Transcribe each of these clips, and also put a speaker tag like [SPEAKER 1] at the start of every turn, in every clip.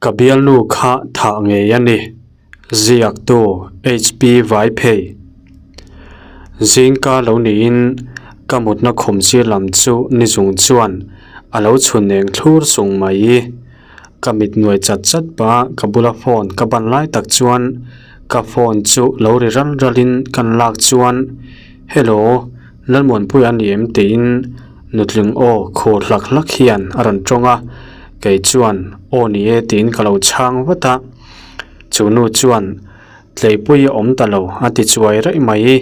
[SPEAKER 1] Ka bialnu kha thah ngei a ni, ziaktu HP Vaiphei. Zingka lo niin ka mutna khum sir lam chu ni zung chuan a lo chhun eng thlur sung mai. Ka mit nuai chat chat pah ka bula phone ka ban lai tak chuan ka phone chu lo ri ral ralin kan lak chuan Hello, Lalmuanpuia a ni em tiin nutling aw khur hlak hlak hian a rawn tawng a, kei chuan aw ni e tiin ka lo chhang vat a. Chu nu chuan Tleipui a awm ta lo a ti chuai raih mai,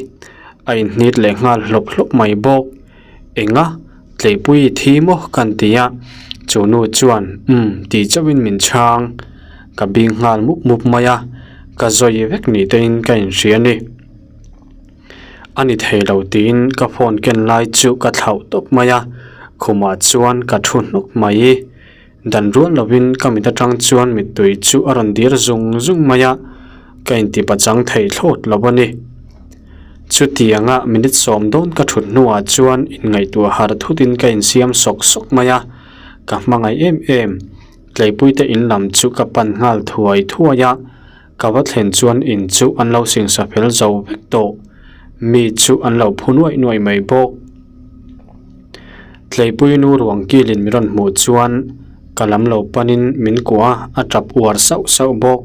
[SPEAKER 1] a inhnit leh nghal hlawp hlawp mai bawk. Enga? Tleipui i thi maw? Kan ti a, chu nu chuan umm tih chauhin min chhang. Ka bing nghal mup mup mai a, ka zawi vek ni tein ka inhria a ni. A ni thei lo tiin ka phone ken lai chu ka thlauh tawp mai a, khumah chuan ka thu hnawk mai. Dan rual lovin ka mit atang chuan mittui chu a rawn dir zung zung mai a, ka intipachang thei thlawt lo a ni. Chutianga minute sawm dawn ka thut hnuah chuan inngaihtuah har thutin ka insiam sawk sawk mai a, ka hmangaih em em. Tleipuite in lam chu ka pan nghal thuai thuai a. Ka va thlen chuan in chu an lo singsa fel zo vek tawh. Mi chu an lo phu nuaih nuaih mai bawk. Tleipui nu ruang kilin min rawn hmuh chuan ka lam lo panin min kuah a, a tap uar sauh sauh bawk.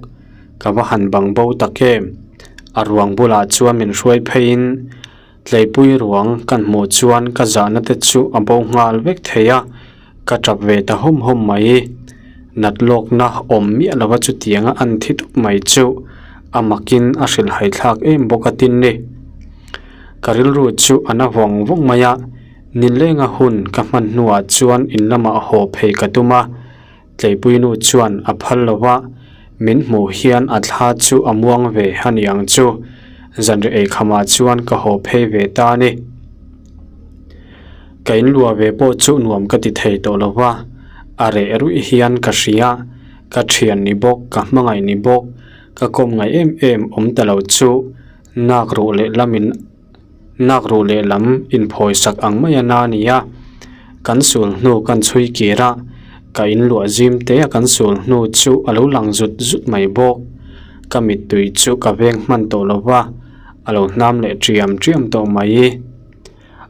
[SPEAKER 1] Ka va han bang bo tak em. A ruang bulah chuan min hruai pheiin Tleipui ruang kan hmuh chuan ka zahna te chu a bo nghal vek thei a, ka tap ve ta hawm hawm mai. Nat lawkna awm miah lova chutianga an thi tawp mai chu a makin a hrilhhai thlak em bawk a tin ni. Ka rilru chu a na vawng vawng mai a, nilenga hun ka hman hnuah chuan in lamah haw phei ka tum a, Tleipuinu chuan a phal lo va, min hmuh hian a thla chu a muang ve a ni ang chu. Zanriah ei khamah chuan ka haw phei ve ta a ni. Ka inluah ve pawh chu nuam ka ti thei tawh lo va, a reh ruih hian ka hria. Ka thian ni bawk, ka hmangaih ni bawk, ka kawm ngaih em em awm ta lo chu nak ruh leh lamin Nak ruh lehlam inphawisak ang mai a na a ni a, kan sul hnu kan chhui kir a, ka inluah zim te a kan sul hnu chu a lo lang zut zut mai bawk. Ka mittui chu ka veng hman tawh lo va, a lo hnam leh ṭiam ṭiam tawh mai.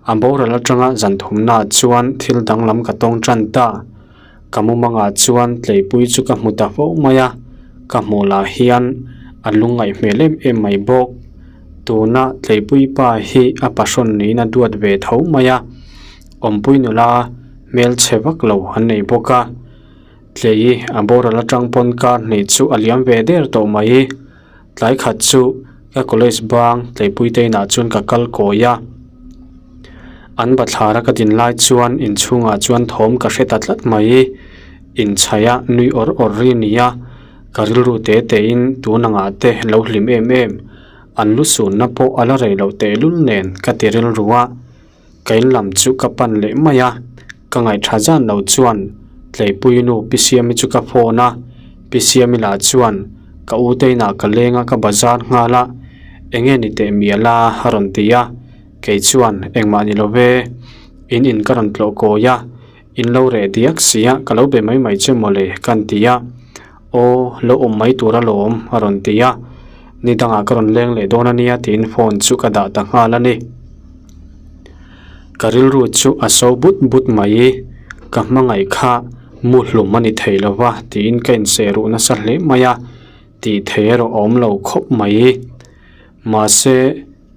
[SPEAKER 1] A boral aṭanga zan thumnaah chuan thil danglam ka tawng ṭan ta. Ka mumangah chuan tleipui chu ka hmu ta fo mai a, ka hmuh lah hian a lungngaih hmel em em mai bawk. Tuna tleipui pa hi a pahrawn niin a duat ve tho mai a, awmpui nula hmelchhe vak lo an nei bawk a. Tlei a boral atang pawn kar hnih chu a liam ve der tawh mai. Tlai khat chu ka college bang tleipui te inah chuan ka kal kawi a, an bathlar a ka din lai chuan inchhungah chuan thawm ka hre ta tlat mai, inchhaih a nui awr awr ri a ni a, ka rilru te te in tun angah te lo hlim em em, an lu sunna pawh a la rei loh tehlul nen ka ti rilru a. Ka in lam chu ka pan leh mai a, ka ngaihṭha zan lo chuan Tleipuii nu Pi Siami chu ka phone a, Pi Siami lah chuan ka u te inah ka leng a ka bazar nghal a, eng nge ni teh mial a a rawn ti a, kei chuan engmah ni lo ve, in in ka rawn tlawh kawi a, in lo reh diak si a ka lo be mai mai che mawle ka an ti a, aw lo awm mai tur alawm a rawn ti a, ni dangah ka rawn leng leh dawn a nia tiin phone chu ka dah ta nghal a ni. Ka rilru chu a so but but mai, ka hmangaih kha mu hlum a ni thei lo va tiin ka inseh ruh nasa hle mai a, tih thei erawh a awm lo khawp mai. Mahse,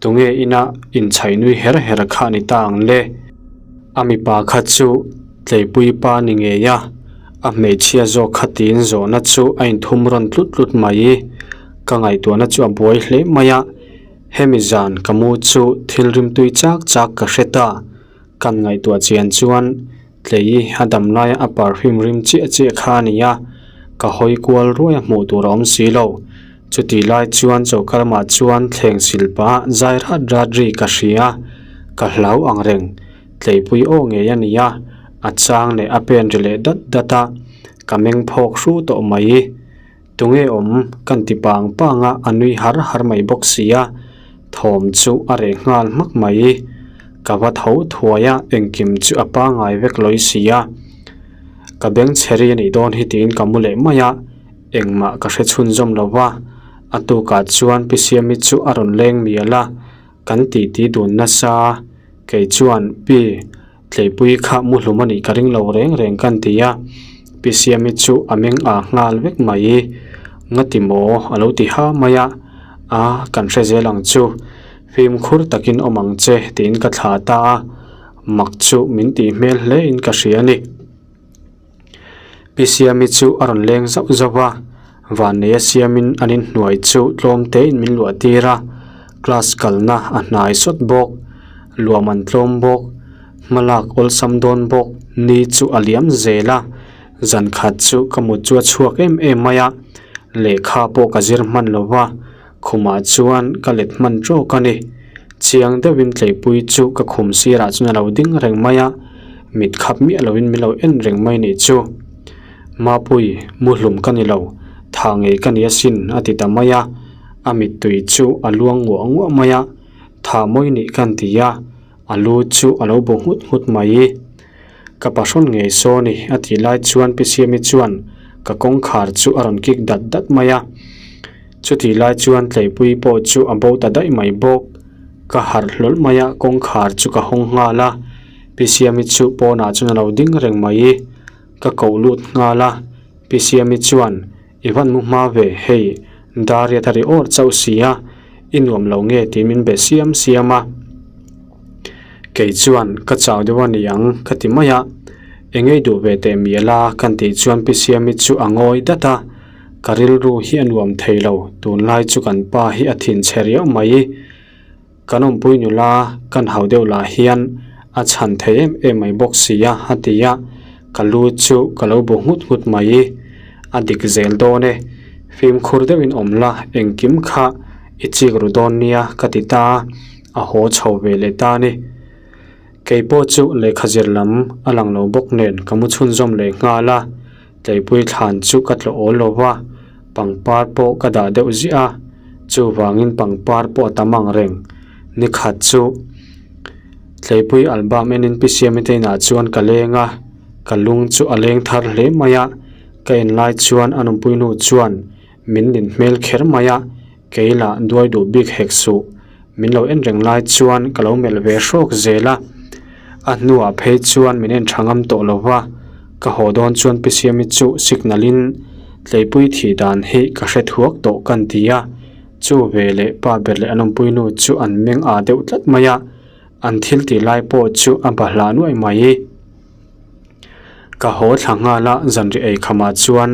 [SPEAKER 1] tunge ina inchhaih nui her her kha a ni ta ang le? A mipa kha chu tleipui pa ni ngei a, a hmeichhia zawk kha tiin zawhna chu a inthum rawn tlut tlut mai. Ka ngaihtuahna chu a buai hle mai a. Hemi zan ka mu chu thil rimtui chak chak ka hre ta. Kan ngaihtuah chian chuan tlei a dam laia a perfume rim chiah chiah kha a ni a, ka hawi kual ruai a hmuh tur a awm si lo. Chutih lai chuan choka lamah chuan thleng sil pah zai rat rat ri ka hria, ka hlau ang reng. Tleipui aw ngei a ni a, a chang leh a pen ri leh dat dat a, ka meng phawk hru tawh mai. Tunge awm? Kan ti pang pang a, a nui har har mai bawk si a, thawm chu a reh nghal hmak mai. Ka va tho thuai a, engkim chu a pangai vek lawi si a. Ka beng chhe ri a nih dawn hi tiin ka mu leh mai a, Engmah ka hre chhunzawm lo va, a tukah chuan Pi Siami chu a rawn leng mial a, kan titi dun nasa. Kei chuan, Pi, Tleipui kha muhlum a nih ka ring lo reng reng ka ti a, Pi Siami chu a meng ah nghal vek mai. Ngati maw? a lo ti ha mai a, A, kan hre zel ang chu. Fimkhur takin awm ang che tiin ka thlah ta a, mak chu min tih hmel hle in ka hria a ni. Pi Siami chu a rawn leng zauh zauh a, Vanneia siamin an inhnuai chu tlawm tein min luah tir a, class kalna a hnai sawt bawk, luam an tlawm bawk, hmalak awlsam dawn bawk ni chu a liam zel a, zan khat chu ka mut chu a chhuak em em mai a, lehkha pawh ka zir hman lo va. Khumah chuan ka let hman tawk a ni. Chiang deuhin tleipui chu ka khum sirah chuan a lo ding reng mai a, mit khap miah loin min lo en reng mai nih chu. Mapui, muhlum ka ni lo, tha ngei ka ni asin a ti ta mai a, a mittui chu a luang nguah nguah mai a, tha mawi nih ka ti a, a lu chu a lo bu nghut nghut mai. Ka pahrawn ngei saw ni a tih lai chuan Pi Siami chuan ka kawngkhar chu a rawn kik dat dat mai a. Chutih lai chuan Tleipui pawh chu a bo ta daih mai bawk. Ka harh hlawl mai a, kawngkhar chu ka hawng nghal a. Pi Siami chu pawnah chuan a lo ding reng mai. Ka koh lut nghal a, Pi Siami chuan I van mu hma ve, hei Dariat a ri awr chauh si a, i nuam lo nge tih min be siam siam a. Kei chuan ka chau deuh a ni ang ka ti mai a, eng ei duh ve teh mial a kan tih chuan Pi Siami chu a ngawi dat a, ka rilru hi a nuam thei lo, tunlai chu kan pa hi a thinchhe riau mai. Kan awmpui nula kan hau deuh lah hian a chhan thei em em mai bawk si a, a ti a, ka lu chu ka lo bu nghut nghut mai. A dik zel dawn e, fimkhur deuhin awm la engkim kha i chik ru dawn nia ka ti ta a, a haw chho ve leh ta a ni. Kei pawh chu lehkha zir lam a lang lo bawk nen ka mu chhunzawm leh nghal a, Tleipui thlan chu ka tlawh awl lo va, pangpar pawh ka dah deuh ziah a, chuvangin pangpar pawh a tam ang reng. Ni khat chu Tleipui album enin Pi Siami te inah chuan ka leng a, ka lung chu a leng thar hle mai a, ka en lai chuan a nunpui nu chuan min nin hmel kher mai a, kei lah duai duh bik hek suh. Min lo en reng lai chuan ka lo melh ve hrawk zel a, a hnuah phei chuan min en tha ngam tawh lo va, ka haw dawn chuan Pi Siami chu signal in Tleipui thih dan hi ka hre thuak tawh ka ti a, chu ve leh pa ber leh an awmpui nu chu an meng ah deuh tlat mai a, an thil tih lai pawh chu a bahlah nuaih mai. Ka haw thla nghal a, zanriah ei khamah chuan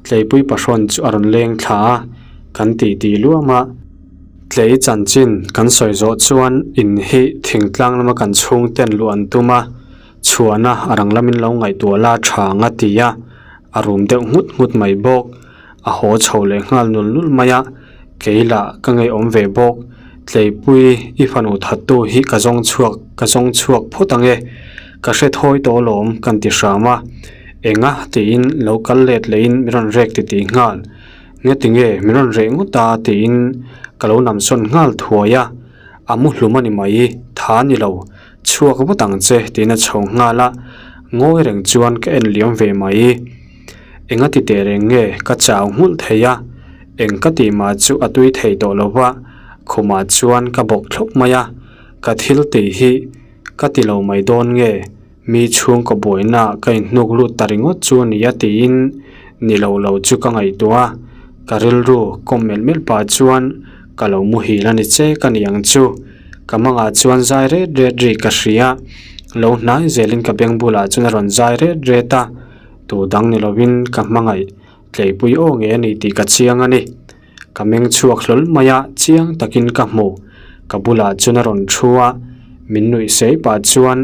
[SPEAKER 1] Tleipui pahrawn chu a rawn leng thla a, kan tih tih luam a. Tlei chanchin kan sawi zawh chuan in hi thingtlang lama kan chhungten luh an tum a, chhuahna a rang lamin lo ngaihtuah la tha ang a ti a, a rum deuh nghut nghut mai bawk. A haw chho leh nghal nul nul mai a, kei lah ka ngeiawm ve bawk. Tleipui i fanu thattu hi ka zawng chhuak ka zawng chhuak phawt ang e, ka hre thawi tawh alawm kan ti hram a. Enga tiin lo kal let lehin min rawn rek titih nghal. Nge tinge min rawn reh ngawt a tiin ka lo namsawn nghal thuai a, a mu hlum a ni mai, tha ni lo, chhuak vut ang che tiin a chho nghal a, ngawi reng chuan ka en liam ve mai. Enga ti teh reng nge ka chau nghulh thei a, eng ka tih mah chu a tui thei tawh lo va, khumah chuan ka bawk thlawp mai a, ka thil tih hi ka ti lo mai dawn nge mi chhungkaw buaina ka inhnuk lut ta ringawt chu a nia tiin ni lo lo chu ka ngaihtuah a, ka rilru kawm melh melh pah chuan ka lo muhil a ni che ka ni ang chu, ka mangah chuan zai ret ret ri ka hria, lo hnai zelin ka beng bulah chuan a rawn zai ret ret a. Tu dang ni lovin ka hmangaih tleipui aw nge a ni tih ka chiang a ni. Ka meng chhuak hlawl mai a, chiang takin ka hmu. Ka bulah chuan a rawn thu a, min nuih sei pah chuan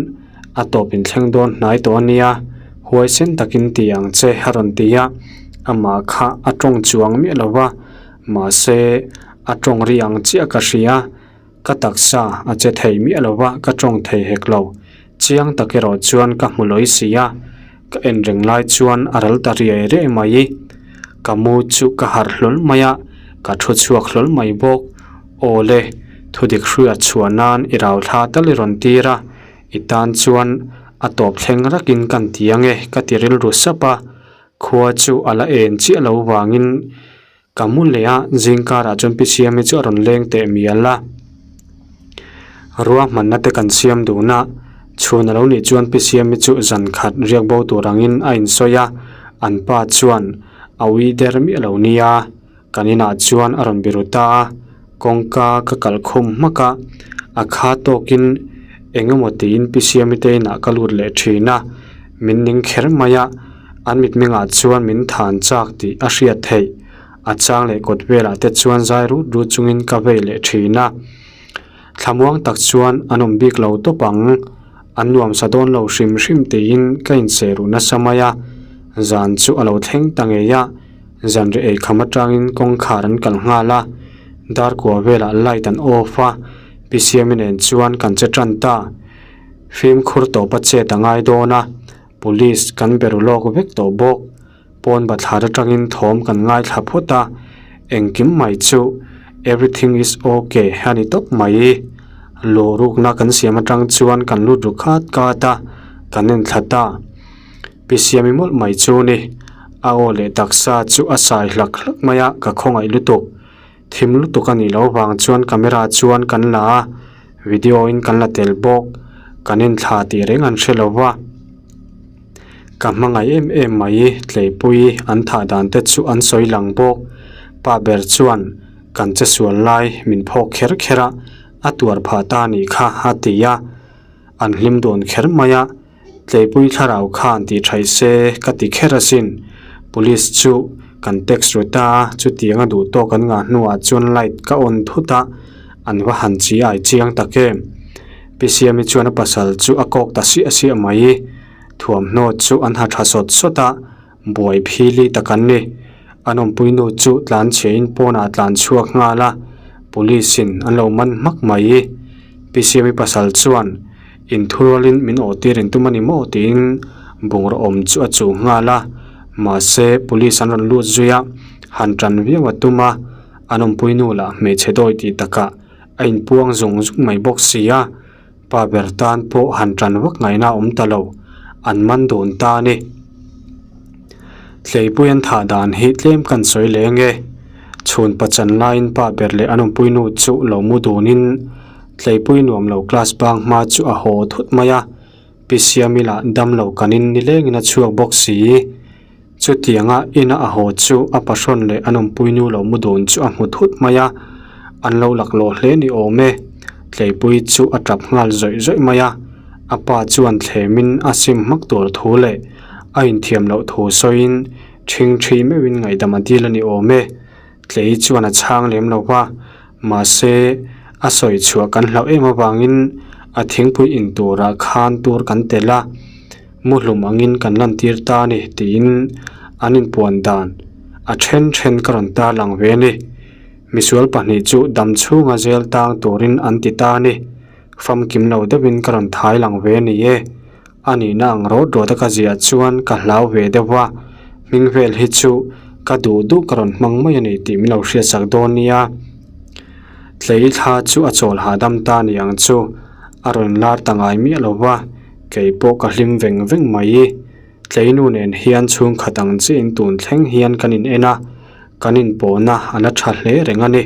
[SPEAKER 1] a tawp inthleng dawn hnai tawh a nia, huaisen takin ti ang che a rawn ti a, amah kha a tawng chuang miah lo va, mahse a tawng ri ang chiah ka hria. Ka taksa a che thei miah lo va, ka tawng thei hek lo. Chiang tak erawh chuan ka hmu lawi si a, ka en reng lai chuan a ral ta riai riai mai. Ka mu chu ka harh hlawl mai a, ka thu chhuak hlawl mai bawk. Aw le, thudik hruia chhuah nan i rau thla tal i rawn tir a, i tan chuan a tawp thleng rakin kan ti ange ka ti rilru sap a. Khua chu a la en chiah lo vangin ka mu leh a, zingkarah chuan Pi Siami chu a rawn leng teh mial a. Ruahmanna te kan siam dun a, chhun a lo nih chuan Pi Siami chu zan khat riak bo tur angin a insawi a, an pa chuan a ui der miah lo nia. Kan inah chuan a rawn biru ta a, kawngka ka kalh khum hmak a, a kha tawkin eng emaw tiin Pi Siami te inah ka lut leh thin a, min ning kher mai a, an mitmengah chuan min than chak tih a hriat theih, a chang leh kawt velah te chuan zai rut rut chungin ka vei leh thin a. Thlamuang tak chuan an awm bik lo tawp ang, an nuamsa dawn lo hrim hrim tiin ka inseh ruh nasa mai a, zan chu a lo thleng ta ngei a, zanriah ei kham atangin kawngkhar an kal nghal a, dar kua velah light an off a, Pi Siami nen chuan kan che tan ta. Fimkhur tawpa chet a ngai dawn a, police kan be ru lawk vek tawh bawk. Pawn bathlar atangin thawm kan ngaithla phawt a, engkim mai chu everything is ok a ni tawp mai. Luh rukna kan siam atang chuan kan lut ru khat khat a, kan en thla ta. Pi Siami mawlh mai chu ni, a aw leh taksa chu a sai hlak hlak mai a, ka khawngaih lutuk. Thim lutuk a nih loh vang chuan camera chuan kan la a, video in kan la tel bawk, kan enthla tih reng an hre lo va. Ka hmangaih em em mai Tleipui an thah dan te chu an sawi lang bawk. Pa ber chuan kan che sual lai min phawk kher kher a, a tuar phah ta a nih kha a ti a, an hlim dawn kher mai a. Tleipui thlarau khan tih thaih se ka ti kher asin. Police chu kan text ru ta a, chutiang a duh tawk an ngah hnuah chuan light ka on thut a, an va han chi ai chiang tak em. Pi Siami chuan a pasal chu a kawk ta siah siah mai. Thuamhnaw chu an ha tha sawt sawt a, buai phili tak an ni. An awmpui nu chu tlan chhiain pawnah tlan chhuak nghal a, police in an lo man hmak mai. Pi Siami pasal chuan Inthurualin min awh tir in tum a ni maw tiin bungraw awm chu a chuh nghal a, mahse police an rawn lut zui a, han tan viau a tum a, an awmpui nu lah hmeichhe dawi tih takah a inpuang zung zung mai bawk si a, pa ber tan pawh han tan vak ngaihna a awm ta lo, an man dun ta a ni. Tleipui an thah dan hi tlem kan sawi leh ange, chhun pachan laiin pa ber leh an awmpui nu chu lo mu dunin, Tleipui nuam lo class bang hma chu a haw thut mai a, Pi Siami lah dam lo kanin nilengin a chhuak bawk si. Chutianga ina a haw chu a pahrawn leh a nawmpui nu lo mu dun chu a hmu thut mai a, an lo laklawh hle ni awm e. Tleipui chu a tap nghal zawih zawih mai a, a pa chuan thlemin a sim hmak tur thu leh a inthiam loh thu sawiin ṭhingṭhi meuhin ngaihdam a dil a ni awm e. Tlei chuan a chhang lem lo va, mahse a sawi chhuah kan hlauh em avangin a thingpui in turah khan tur kan tel a, muhlum angin kan lantir ta a ni tiin an inpuan dan a then then ka rawn tarlang ve a ni. Misual pahnih chu dam chhunga zel tang turin an ti ta a ni. Famkim lo deuhin ka rawn thai lang ve a ni e. A nihna ang rawt rawt a ka ziah chuan ka hlau ve deuh va, hming vel hi chu ka duh duh ka rawn hmang mai a ni tih min lo hriatsak dawn nia. Tlei thla chu a chawl hahdam ta ni ang chu a rawn lar ta ngai miah lo va, kei pawh ka hlim veng veng mai. Tlei nu nen hian chhungkhat ang chiin tun thleng hian kan in en a, kan inpawhna a la tha hle reng a ni.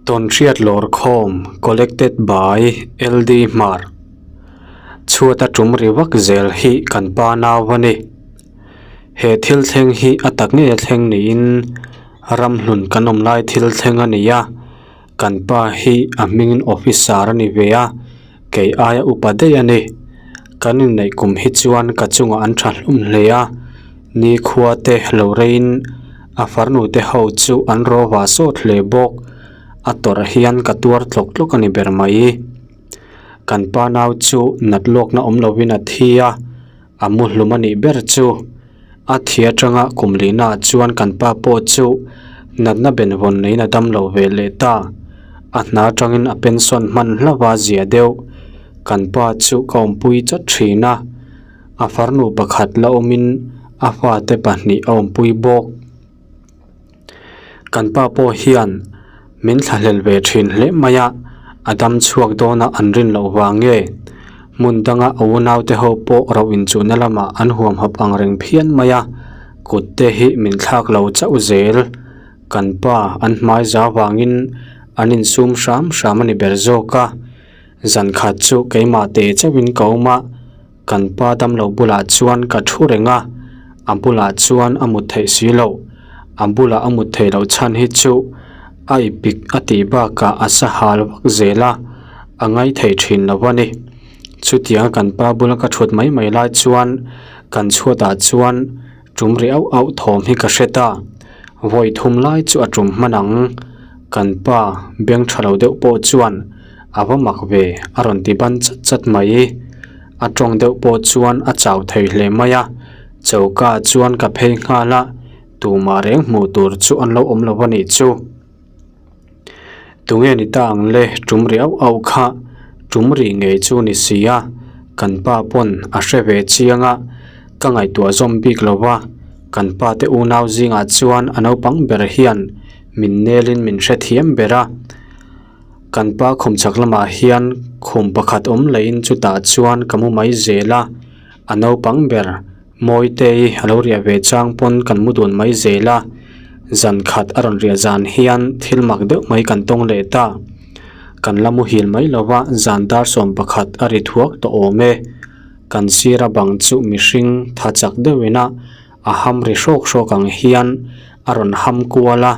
[SPEAKER 1] Tawnhriat lawrkhawm Collected by LD Hmar Chhuat a tum ri vak zel hi kan pa nau a ni. He thil thleng hi a tak ngei a thleng niin ramhlun kan awm lai thil thleng a ni a, kan pa hi a hmingin officer a ni ve a, kei aia upa daih a ni. Kan inneih kum hi chuan ka chungah an tha hlum hle a, nikhua te lo reiin a farnu te ho chu an rawva sawt hle bawk. A tawrh hian ka tuar tlawk tlawk a ni ber mai. Kan pa nau chu nat lawkna awm lovin a thi a, a mu hlum a nih ber chu. A thi atanga kum lihnaah chuan kan pa pawh chu natna benvawn neiin a dam lo ve leh ta. A hna atangin a pension hman hlauh a zia deuh. Kan pa chu ka awmpui chawt thin a, a farnu pakhat la awmin a fate pahnih a awmpui bawk. Kan pa pawh hian min thlahlel ve thin hle mai a, a dam chhuak dawna an rin loh vang nge? Hmun danga a unaute ho pawh ro inchuhna lamah an huamhap ang reng phian mai a, kut te hi min thlak lo chauh zel. Kan pa an hmai za vangin an insum hram hram a ni ber zawk a. Zan khat chu keimah te chauhin ka awm a, kan pa damlo bulah chuan ka thu reng a, a bulah chuan a mut theih si loh. A bulah a mut theih loh chhan hi chu a ipik a tih bakah a sahal vak zel a, a ngai thei thin lo a ni. Chutianga kan pa bula ka thut mai mai lai chuan kan chhuatah chuan tum ri auh auh thawm hi ka hre ta. Vawi thum lai chu a tum hman ang. Kan pa beng tha lo deuh pawh chuan a va mak ve a rawn ti ban chat chat mai. A tawng deuh pawh chuan a chau thei hle mai a. Choka chuan ka phei nghal a, tumah reng hmuh tur chu an lo awm lo a nih chu. Tunge ni ta ang le tum ri auh auh kha tum ri ngei chu ni si a, kan pa pawn a hre ve chiang a, ka ngaihtuah zawm bik lo va, kan pa te unau zingah chuan a naupang ber hian min nelin min hrethiam ber a, kan pa khum chhak lamah hian khum pakhat awm leiin chutah chuan ka mu mai zel a, a naupang ber. Mawitei a lo riah ve chang pawn kan mu dun mai zel a, zan khat a rawn riah zan hian thil mak deuh mai kan tawng leh ta. Kan la muhil mai lo va, zan dar 11 a ri thuak tawh awm e. Kan sira bang chu mihring tha chak deuhin a a ham ri hrawk hrawk ang hian a rawn ham kual a,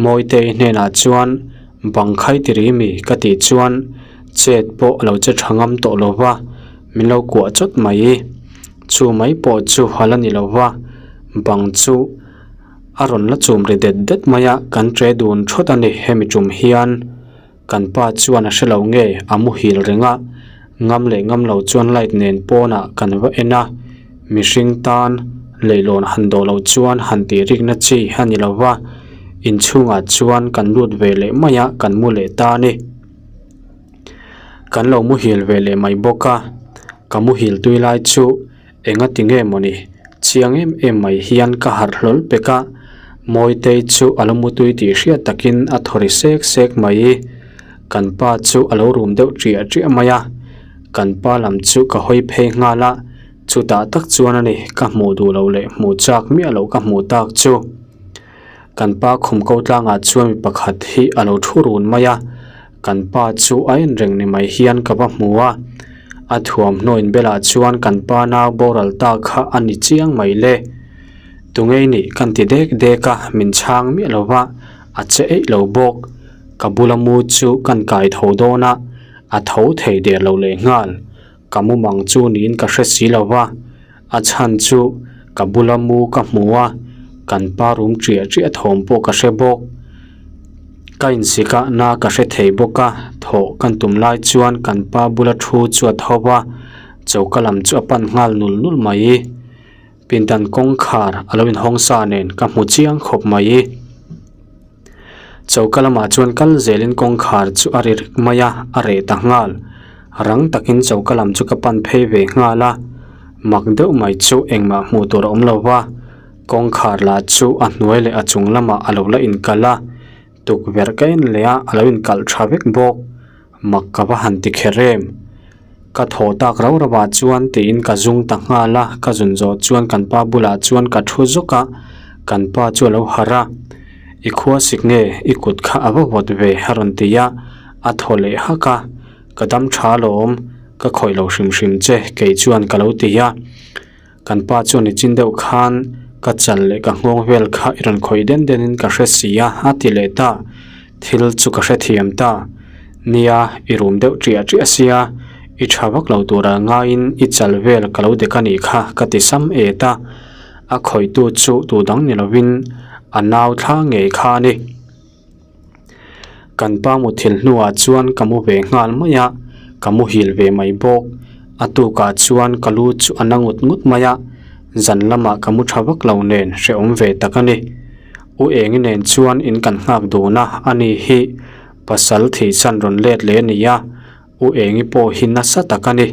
[SPEAKER 1] Mawitei hnenah chuan bang khai ti ri mi ka tih chuan chet pawh a lo che tha ngam tawh lo va, min lo kuah chawt mai. Chu mai pawh chu a la ni lo va, bang chu a rawn la chum ri det det mai a, kan che dun thawt a ni hemi tum hian. Kan pa chuan a hre lo nge a muhil reng a, ngam leh ngam lo chuan light nen pawnah kan va en a, mihring tan leihlawn han dawh loh chuan han tih rikna chi a ni lo va, inchhungah chuan kan lut ve leh mai a, kan mu leh ta a ni. Kan lo muhil ve leh mai bawk a, ka muhil tui lai chu enga ti nge mawni chiang em em mai hian ka harh hlawl pek a, Mawitei chu a lo mu tui tih hriat takin a thaw ri sek sek mai. Kan pa chu a lo rum deuh ṭiah ṭiah mai a, kan pa lam chu ka hawi phei nghal a, chutah tak chuan a ni ka hmuh duh loh leh hmuh chak miah loh ka hmuh tak chu. Kan pa khum ko tlangah chuan mi pakhat hi a lo thu run mai a, kan pa chu a en reng ni mai hian ka va hmu a, a thuamhnaw inbelah chuan kan pa nau boral ta kha a ni chiang mai le. Tungei nih kan ti dek dek a, min chhang miah lo va, a che eih lo bawk. Ka bula mu chu kan kai tho dawn a, a tho thei der lo lehnghal. Ka mumang chu niin ka hre si lo va, a chhan chu ka bula mu ka hmu a, kan pa rum ṭiah ṭiah thawm pawh ka hre bawk. Ka insik a na ka hre thei bawk a, thawh kan tum lai chuan kan pa bula thu chu a tho va, choka lam chu a pan nghal nul nul mai. Pindan kawngkhar a lo inhawng sa nen ka hmu chiang khawp mai. Choka lamah chuan kal zelin kawngkhar chu a ri rek mai a, a reh ta nghal. Rang takin choka lam chu ka pan phei ve nghal a, mak deuh mai chu engmah hmuh tur a awm lo va, kawngkhar lah chu a hnuai leh a chung lamah a lo la inkalh a, tukverh ka en leh a, a lo inkalh tha vek bawk. Mak ka va han ti kher em? Ka thaw tak rau rau ah chuan tiin ka zung ta nghal a, ka zun zawh chuan kan pa bulah chuan ka thu zawk a, kan pa chu a lo harh a, I khua sik nge i kut kha a va vawt ve a rawn ti a, a thaw leh hak a, ka dam tha alawm, ka khawih lo hrim hrim che kei chuan ka lo ti a. Kan pa chuan i chin deuh khan ka chal leh ka nghawng vel kha i rawn khawih den den in ka hre si a, a ti leh ta. Thil chu ka hrethiam ta. Nia, i rum deuh ṭiah ṭiah sia, i ṭha vak lo tura ngaiin i chal vel ka lo dek a nih kha ka ti sam et a. A khawihtu chu tu dang ni lovin a nau thla ngei kha a ni. Kan pa muthilh hnuah chuan ka mu ve nghal mai a, ka muhil ve mai bawk. A tukah chuan ka lu chu a na ngut ngut mai a, zan lamah ka mu tha vak lo nen hrehawm ve tak a ni. U Engi nen chuan in kan nghak dun a, ani hi pasal thihchhan rawn let leh a ni a, U Engi pawh hi nasa tak a ni.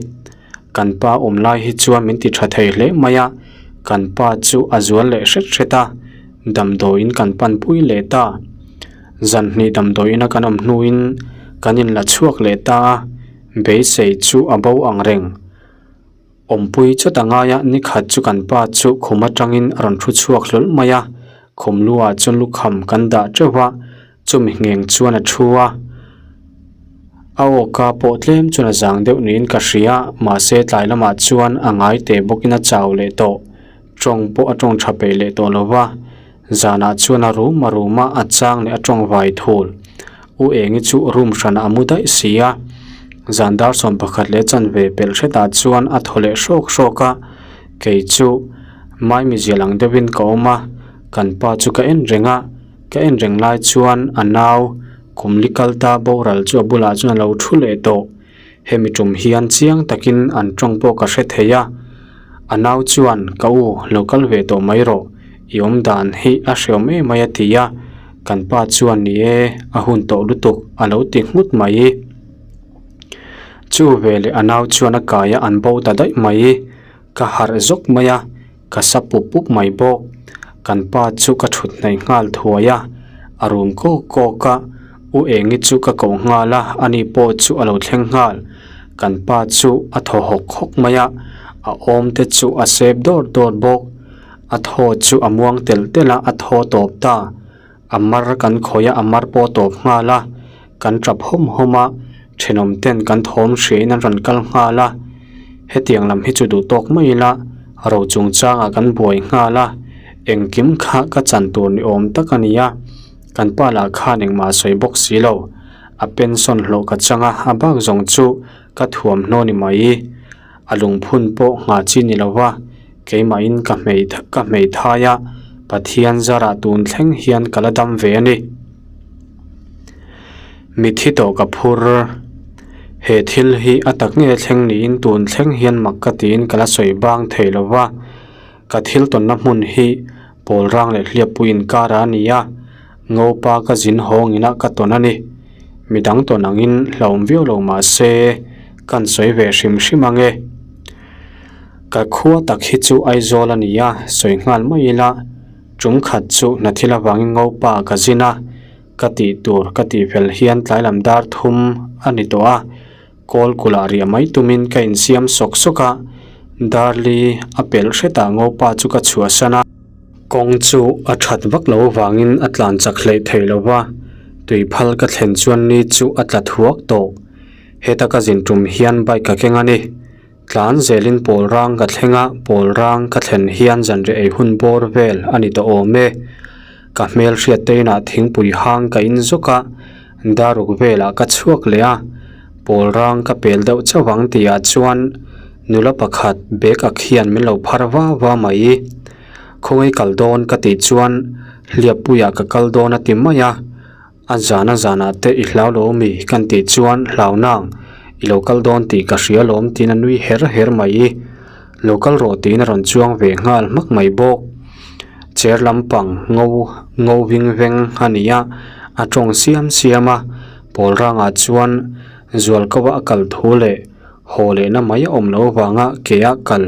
[SPEAKER 1] Kan pa awm lai hi chuan min ti tha thei hle mai a, kan pa chu a zual leh hret hret a, damdawiin kan pan pui leh ta. Zan hnih damdawiin a kan awm hnuin kan inla chhuak leh ta a, beisei chu a bo ang reng. Awmpui chawt a ngai a, nikhat chu kan pa chu khum atangin a rawn thu chhuak hlawl mai a, khum lu ah chuan lukham kan dah teuh a, chumi ngheng chuan a thu a. A awka pawh tlem chuan a zang deuh niin ka hria, mahse tlai lamah chuan a ngai teh bawkin a chau leh tawh, tawng pawh a tawng tha peih leh tawh lo va, zanah chuan a rum a rum a, a chang leh a tawng vai thul. U Engi chu room hranah a mu daih si a, zan dar 11 leh chanve pelh hretah chuan a thaw leh hrawk hrawk a, kei chu maimi zial ang deuhin ka awm a, kan pa chu ka en reng a, ka en reng lai chuan a nau kum li kal ta boral chu a bulah chuan a lo thu leh tawh. Hemi tum hian chiang takin an tawng pawh ka hre thei a, a nau chuan ka u lo kal ve tawh mai rawh, i awm dan hi a hreawm em mai a ti a, kan pa chuan ni e, a hun tawh lutuk a lo ti nghut mai. Chu veleh a nau chuan a kai a an bo ta daih mai. Ka harh zawk mai a, ka sa pup pup mai bawk. Kan pa chu ka thut hnaih nghal thuai a, a rum kawk kawk a, U Engi chu ka koh nghal a, ani pawh chu a lo thleng nghal. Kan pa chu a thaw hawk hawk mai a, a awm te chu a sep dawr dawr bawk. A thaw chu a muang telh telh a, a thaw tawp ta. A mar kan khawih a, a mar pawh tawp nghal a, kan tap hawm hawm a, thenawm ten kan thawm hriain an rawn kal nghal a, hetiang lam hi chu duh tawk mai ila ro chungchangah kan buai nghal a, engkim kha ka chan tur ni awm tak a ni a, kan pa lah khan engmah a sawi bawk si lo, a pension hlawh ka chang a, a bak zawng chu ka thuamhnaw ni mai. A lungphun pawh nghah chi ni lo va, keimahin ka hmei ka hmei thai a, Pathian zarah tun thleng hian ka la dam ve a ni. Mithi tawh ka phur. He thil hi a tak nge thleng niin tun thleng hian mak ka tiin ka la sawi bang thei lo va, ka thil tawnna hmun hi pawl rang leh hliappui inkara a ni a, ngopa ka zin hawng inah ka tawn a ni. Midang tawn angin hlauhawm viau lo mah se kan sawi ve hrim hrim ang e. Ka khua tak hi chu Aizawl a ni a, sawi nghal mai ila tum khat chu hna thil avangin ngopa ka zin a, ka tih tur ka tih fel hian tlailam dar thum a ni tawh a, kawl kulh ah riah mai tumin ka insiam sawk sawk a, darli a pelh hretah ngopa chu ka chhuahsan a. Kawng chu a that vak lo avangin a tlan chak hleih thei lo va, tui phal ka thlen chuan ni chu a tla thuak tawh. Heta ka zin tum hian bike ka keng a ni. Tlan zelin pawl rang ka thleng a, pawl rang ka thlen hian zanriah ei hun bawr vel a ni tawh awm e. Ka hmel hriat te inah thingpui hang ka in zawk a, daruk velah ka chhuak leh a, pawl rang ka pel deuh chauh ang tihah chuan nula pakhat bag ak hian min lo phar va va mai. Khawngaih kal dawn ka tih chuan hliappuiah ka kal dawn a ti mai a, a zan a zanah te i hlau lo mi kan tih chuan hlau nang i lo kal dawn tih ka hria lawm tiin a nui her her mai. Lo kal rawh tiin a rawn chuang ve nghal hmak mai bawk. Chair lampang ngo ngo ving veng a ni a, a tawng siam siam a, pawl rangah chuan zualkova a kal thu leh haw lehna mai a awm lo vanga ke a kal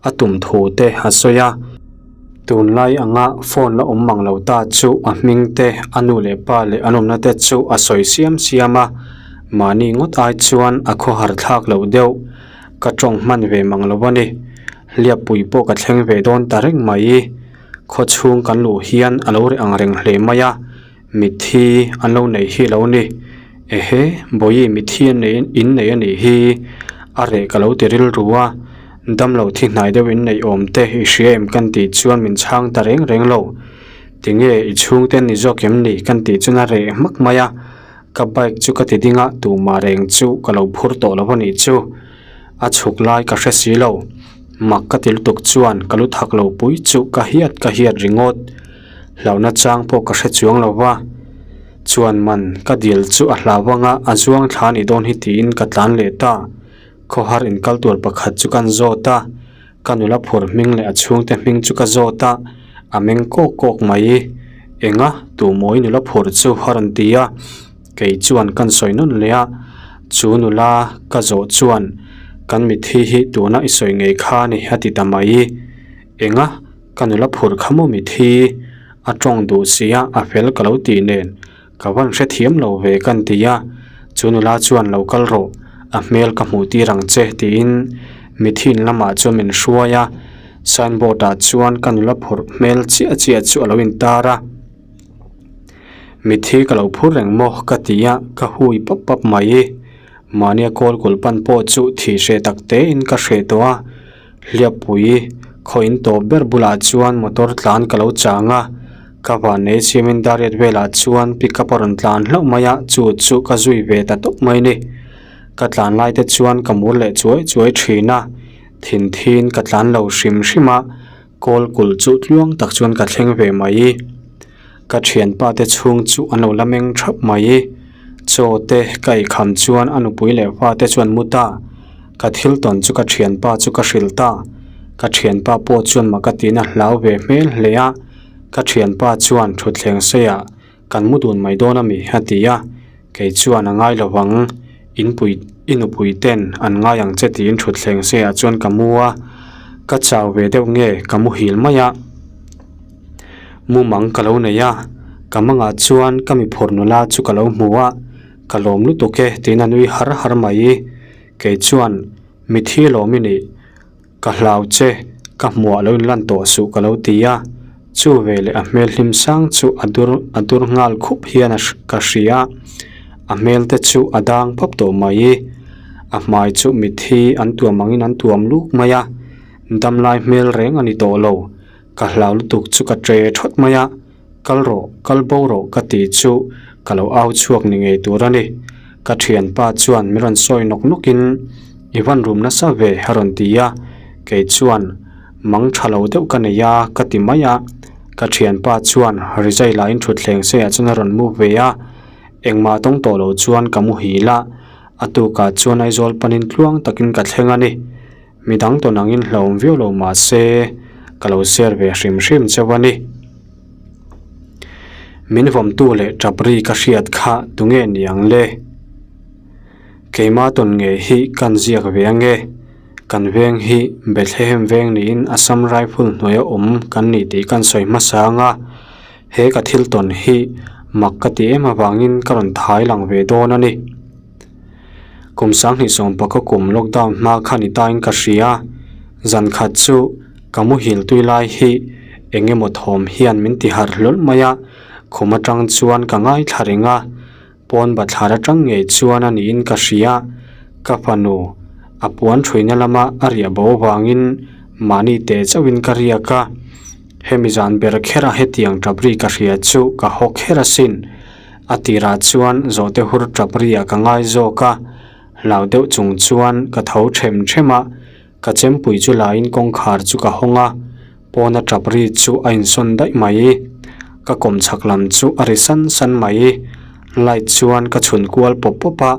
[SPEAKER 1] a tum thu te a sawi a. Tunlai anga phone la awm mang lo ta chu a hming te, a nu leh pa leh an awmna te chu a sawi siam siam a, mahni ngawt ai chuan a khawhar thlak loh deuh. Ka tawng hman ve mang lo a ni. Hliappui pawh ka thleng ve dawn ta reng mai. Khaw chhung kan luh hian a lo reh ang reng hle mai a, mitthi an lo nei hi lo ni. Ehe, Bawihi mitthi an nei in nei a nih hi a reh ka lo ti rilru a, damlo thi hnai deuh in neih awm te i hria em kan tih chuan min chhang ta reng reng lo. Tinge i chhungte an ni zawk em ni kan tih chuan a reh hmak mai a, Ka bike chu ka ti ding a, tumah reng chu ka lo phur tawh lo a nih chu. A chhuk lai ka hre si lo. Mak ka ti lutuk chuan ka lu thak lo pui chu ka hiat ka hiat ringawt. Hlauhna chang pawh ka hre chuang lo va. Chuan man ka dil chu a hlau ang a, a zuang thla a nih dawn hi tiin ka tlan leh ta. Khawhar inkal tur pakhat chu kan zawt a. Ka nula phur hming leh a chhungte hming chu ka zawt a, a meng kawk kawk mai. Enga, tumawi nula phur chu a rawn ti a, kei chuan kan sawi nawn leh a, chu nula ka zawh chuan kan mitthi hi tuna i sawi ngei kha a ni a ti ta mai. Enga, ka nula phur kha maw mitthi? A tawng duh sia a fel ka lo tih nen. Ka van hrethiam lo ve kan ti a, chu nula chuan lo kal rawh, a hmel ka hmuh tir ang che tiin Mithin lamah chuan min hruai a, sign board ah chuan ka nula phurh hmel chiah chiah chu a lo intar a. Mithi ka lo phur reng maw ka ti a, ka hui pap pap mai. Mahnia kawl kulh pan pawh chu thih hreh tak tein ka hreh tawh a, Hliappui khaw in tawp ber bulah chuan motor tlan ka lo chang a, ka vannei siamin dariat velah chuan pickup a rawn tlan hlauh mai a, chu chu ka zui ve ta tawp mai ni. Ka tlan lai te chuan ka mur leh chuai chuai thin a, thin thin ka tlan lo hrim hrim a, kawl kulh chu tluang tak chuan ka thleng ve mai. Ka thianpa te chhung chu an lo la meng thap mai. Chaw te ka eikham chuan a nupui leh fa te chuan mu ta. Ka thil tawn chu ka thianpa chu ka hrilh ta. Ka thianpa pawh chuan mah ka tina hlau ve hmel hle a. Ka thianpa chuan thutthleng seiah kan mu dun mai dawn a mi a ti a. Kei chuan a ngai lovang, inpui i nupui ten an ngai ang che tiin thutthleng seiah chuan ka mu a. Ka chau ve deuh nge ka muhil mai a. Mumang ka lo nei a, ka mangah chuan ka mi phur nula chu ka lo hmu a, ka lawm lutuk e tiin a nui har har mai. Kei chuan, Mithi lawm i nih, ka hlau che, ka hmuah lo inlan tawh suh ka lo ti a. Chu veleh a hmel hlim sang chu a dur a dur nghal khup hian a ka hria a, a hmel te chu a dang pap tawh mai. A hmai chu mithi an tuam angin an tuam luk mai a, damlai hmel reng a ni tawh lo. Ka hlau lutuk chu ka tre thawt mai a, kal rawh, kal bo rawh ka ti chu ka lo au chhuak ni ngei tur a ni. Ka thianpa chuan min rawn sawi nawk nawk in, I van rum nasa ve a rawn ti a, kei chuan mang tha lo deuh ka nei a ka ti mai a, ka thianpa chuan rizai la in thutthleng seiah chuan a rawn move ve a, engmah tawng tawh lo chuan ka muhil a, a tukah chuan Aizawl panin tluang takin ka thleng a ni. Mi dang tawn angin hlauhawm viau lo mah se ka lo share ve hrim hrim chauh a ni. Min vawmtu leh tap ri ka hriat kha tunge ni ang le? Keima tawn ngei hi kan ziak ve ange. Kan veng hi Bethlehem veng niin Assam Rifle hnuaia awm kan ni tih kan sawi hmasa anga he ka thil tawn hi mak ka ti em avangin ka rawn thai lang ve dawn a ni. Kum sanghnih sawmpaka kum lockdown hma kha ni tain ka hria. Zan khat chu ka muhil tui lai hi eng emaw thawm hian min ti harh hlawl mai a, khum atang chuan ka ngaithla reng a, pawn bathlar atang ngei chuan a niin ka hria. Ka fanu a puan thuina lama a riah bo avangin mahni teh chauhin ka riak a, hemi zan ber khera hetiang tap ri ka hria chu ka haw kher asin. A tirah chuan zawhte hur tap riah ka ngai zawk a, hlau deuh chung chuan ka tho them them a, ka chempui chu laiin kawngkhar chu ka hawng a, pawna tap ri chu a insawn daih mai. Ka kawm chhak lam chu a ri san san mai. Light chuan ka chhun kual pawp pawp a,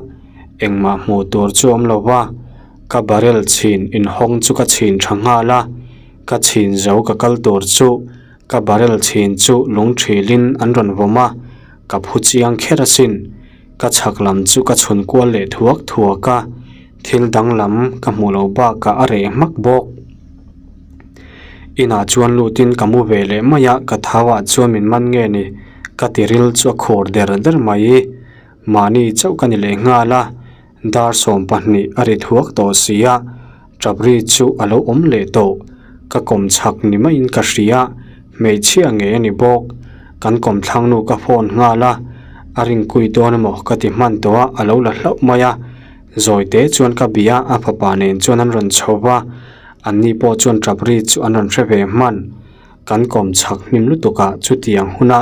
[SPEAKER 1] engmah hmuh tur chu a awm lo va, ka barrel chhin inhawng chu ka chhin tha nghal a, ka chhin zo ka kal tur chu Ka barrel chhin chu lung thilin an rawn vawm a, ka phu chiang kher asin. Ka chhak lam chu ka chhun kual leh thuak thuak a, thil danglam ka hmuh loh bakah a reh hmak bawk. Inah chuan lutin ka mu ve leh mai a, ka thauah chuan min man nge ni, ka tiril chu a khur der der mai. Mahni chauh ka ni leh nghal a. Dar 20 a ri thuak tawh si a, tap ri chu a lo awm leh tawh. Ka kawm chhak ni maiin ka hria, hmeichhia ngei a ni bawk. Kan kawm thlangnu ka phone nghal a, a ringkui dawn emaw ka ti hman tawh a, a lo la hlauh mai a. Zawi te chuan ka bia, a fapa nen chuan an rawn chho va, anni pawh chuan tap ri chu an rawn hre ve hman. Kan kawm chhak hnim lutukah chutiang huna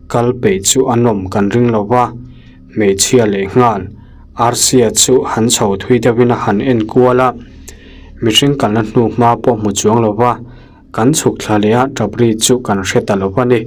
[SPEAKER 1] kal peih chu a nawm kan ring lo va, hmeichhia leh nghal Arsia chu han chho thui deuhin a han en kual a, mihring kalna hnu hma pawh hmu chuang lo va, kan chhuk thla leh a ṭap ri chu kan hre ta lo va ni.